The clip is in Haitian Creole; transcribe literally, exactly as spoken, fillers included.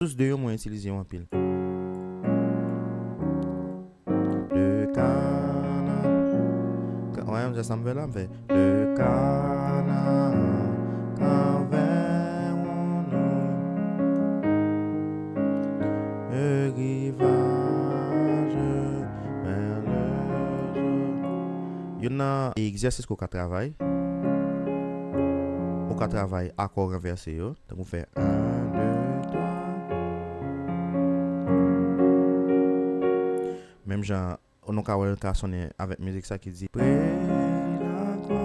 Tous de yo mwen itilize yo anpil. Le kana. Ka- Wè, se sa m fè la, m fè. Le kana. Kanvè nou. Le rivage vers le jour. Youn nan egzèsis ke w ka travay. Ou ka travay akò ranvèse yo. Tankou fè un, deux, trois. Menm jan, nou ka wè l ka sonnen avèk mizik sa ki di, Prè la kwa.